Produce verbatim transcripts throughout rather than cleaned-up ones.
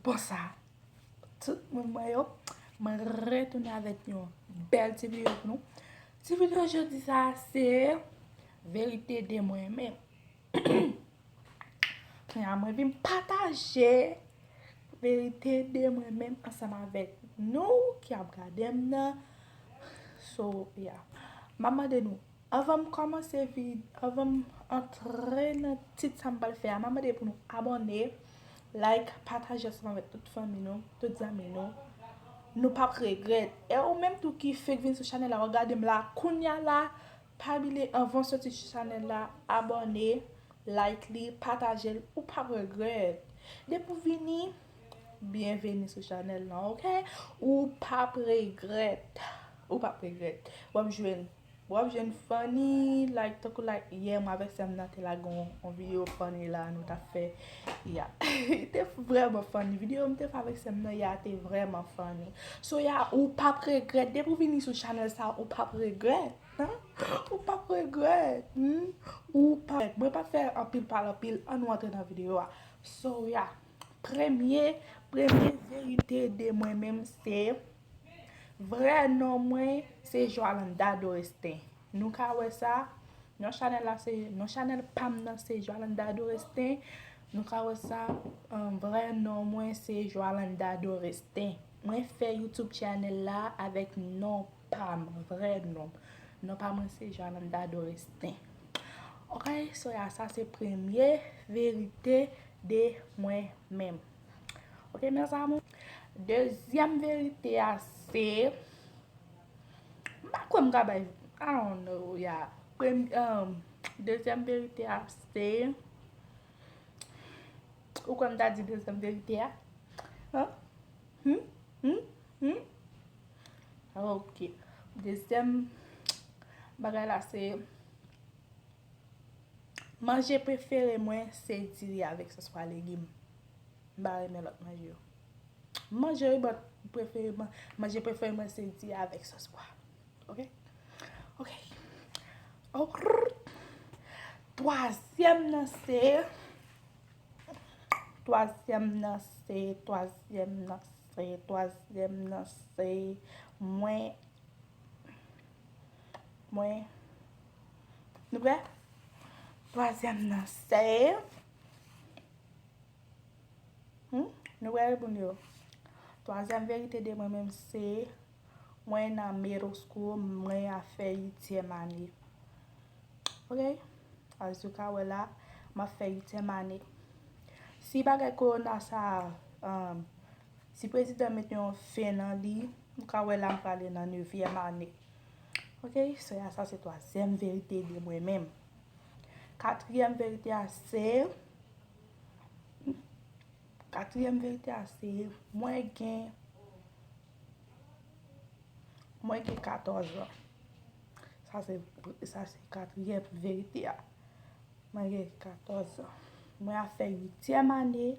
Bonswa tout moun mwen yo. Mwen retounen avèk yon bèl ti videyo pou nou. Ti videyo jodi sa a se verite de mwen menm. Kounye a mwen vin pataje verite de mwen menm ansanm avèk nou ki ap gade m nan. So, yeah. M ap mande nou, anvan m kòmanse vid, anvan m antre nan tit sa m pral fè a, m ap mande pou nou abòne, like, pataje ansanm avèk tout fanmi nou, tout zanmi nou. Nou p ap regrèt. E ou menm tou ki fèk vin sou chanèl la, w ap gade m la kounya la, pa bliye anvan w soti sou chanèl la, abòne, like li, pataje l, ou p ap regrèt. Depi w vini, byenveni sou chanèl lan, oke? Ou p ap regrèt. Ou p ap regrèt. W ap jwenn, w ap jwenn funny, like, tankou like yè mwen avèk sè m nan te lage yon, yon videyo funny la nou t ap fè. Ya. Li te vrèman funny. Videyo m te fè avèk sè m nan yè a te vrèman funny. So, ya, ou p ap regrèt. Depi w vini sou chanèl sa, ou p ap regrèt. Hein? Ou p ap regrèt. Hmm? Ou p ap. Mwen p ap fè anpil pale anpil. Ann nou antre nan videyo a. So, ya. Premye, premye verite de mwen menm se, vrè non mwen se Joalanda Doresten. Nou ka wè sa, non chanèl la se, non chanèl pa m nan se Joalanda Doresten. Nou ka wè sa, um, vrè non mwen se Joalanda Doresten. Mwen fè YouTube channel la avèk non pa m, vrè non m. Non pa mwen se Joalanda Doresten. Ok, so ya, sa se premye verite de mwen menm. Ok, mes amours. Dezyèm verite a se, m pa kwè m ka bay, I don't know, ya. Prem-, um, dezyèm verite a se, ou kwè m ta di dezyèm verite a? Hein? Hmm? Hmm? Hmm? Ok. Dezyèm bagay la se, manje prefere mwen se diri avèk sòs pwa legim. M pa renmen lòt manje yo. Manje wi, but prefere mwen, manje prefere mwen se diri avèk sòs pwa. Ok? Ok. Ok. Twazyèm nan se, twazyèm nan se, twazyèm nan se, twazyèm nan se, mwen, mwen, nou prè? Twazyèm nan se, Hmm? Nou prè reponn yo. Twazyèm verite de mwen menm se, mwen nan middle school, mwen ap fè uityèm ane. Ok? As you ka wè la, m ap fè uityèm ane. Si bagay kowona sa, um, si prezidan mete yon fen nan li, nou ka wè la m prale nan nevyèm ane. Ok? So ya, sa se twazyèm verite de mwen menm. Katriyèm verite a se, Katriyèm verite a se, mwen gen, mwen gen katòz an. Sa se, sa se katriyèm verite a. Mwen gen katòz an. Mwen ap fè uityèm ane.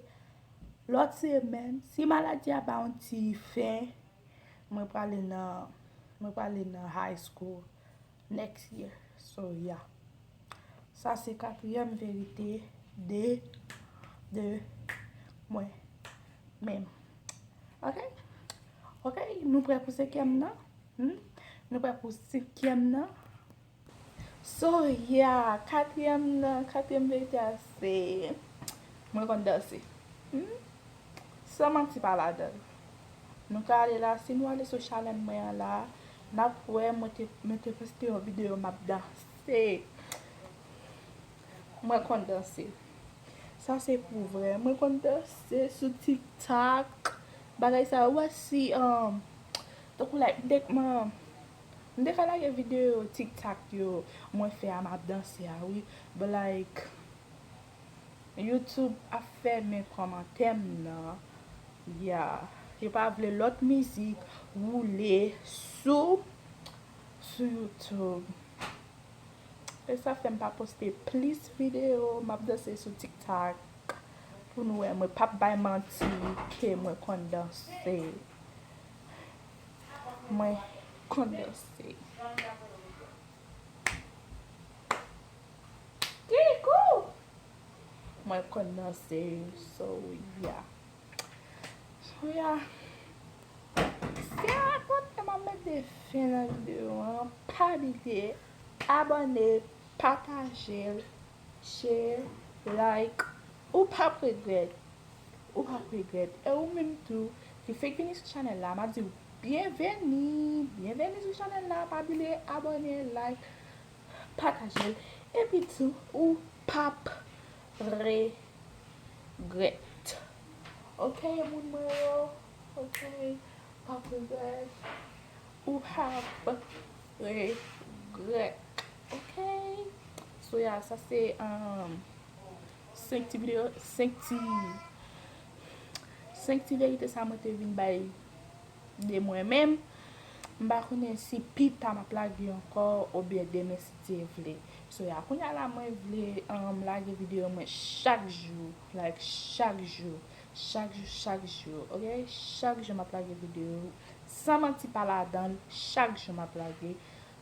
Lòt semèn, si maladi a ba yon ti fen, mwen prale nan, mwen prale nan high school next year. So, yeah. Sa se katriyèm verite de, de mwen menm. Ok? Ok, nou prè pou senkyèm nan? Hmm? Nou prè pou senkyèm nan? So, yeah, katriyèm nan, katriyèm verite a se, mwen konn danse. Hmm? San manti pa ladan l. Nou ka ale la, si nou ale sou chanèl mwen an la, n ap wè mwen te, mwen te poste yon videyo m ap danse. Mwen konn danse. Sa se pou vrè. Mwen konn danse sou TikTok. Bagay sa, ou wè si, um, tankou like, m te, mwen, m te ka lage videyo TikTok yo, mwen fè a m ap danse a, wi. But like, YouTube ap fèmen kòmantè m nan. Ya. Yo pa vle lòt mizik woule sou, sou YouTube. E sa fè m pa poste plis videyo. M ap danse sou TikTok. Pou nou wè, mwen p ap bay manti ke mwen konn danse. Mwen konn danse. Kikou! Mwen konn danse, so, yeah. Kounye a, se a kote m ap mete fen nan videyo an. Pa bliye abòne, pataje l, share, like. Ou p ap regrèt. Ou p ap regrèt. E ou menm tou ki fèk vini sou chanèl la, m ap di w byenveni, byenveni sou chanèl la. Pa bliye abòne, like, pataje l. Epi tou, ou p ap regrèt. Ok, moun mwen yo. Ok, p ap regrèt. Ou p ap regrèt. Ok. So, yeah, sa se um, senk ti videyo, senk ti, senk ti verite sa mwen te vin bay de mwen menm. M pa konnen si pita m ap lage ankò oubyen demen si Dye vle. So, yeah, kounye a la mwen vle um, lage videyo mwen chak jou, like, chak jou, chak jou, chak jou, ok? Chak jou m ap lage videyo, san manti pa ladan l, chak jou m ap lage.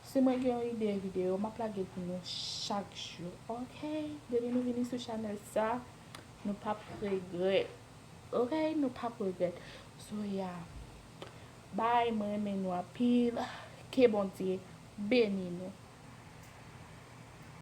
Si mwen gen yon ide videyo, m ap lage l pou nou chak jou, ok? Depi nou vini sou chanèl sa, nou p ap regrèt, ok? Nou p ap regrèt. So, yeah. Bye, mwen renmen nou anpil. Ke Bondye beni nou.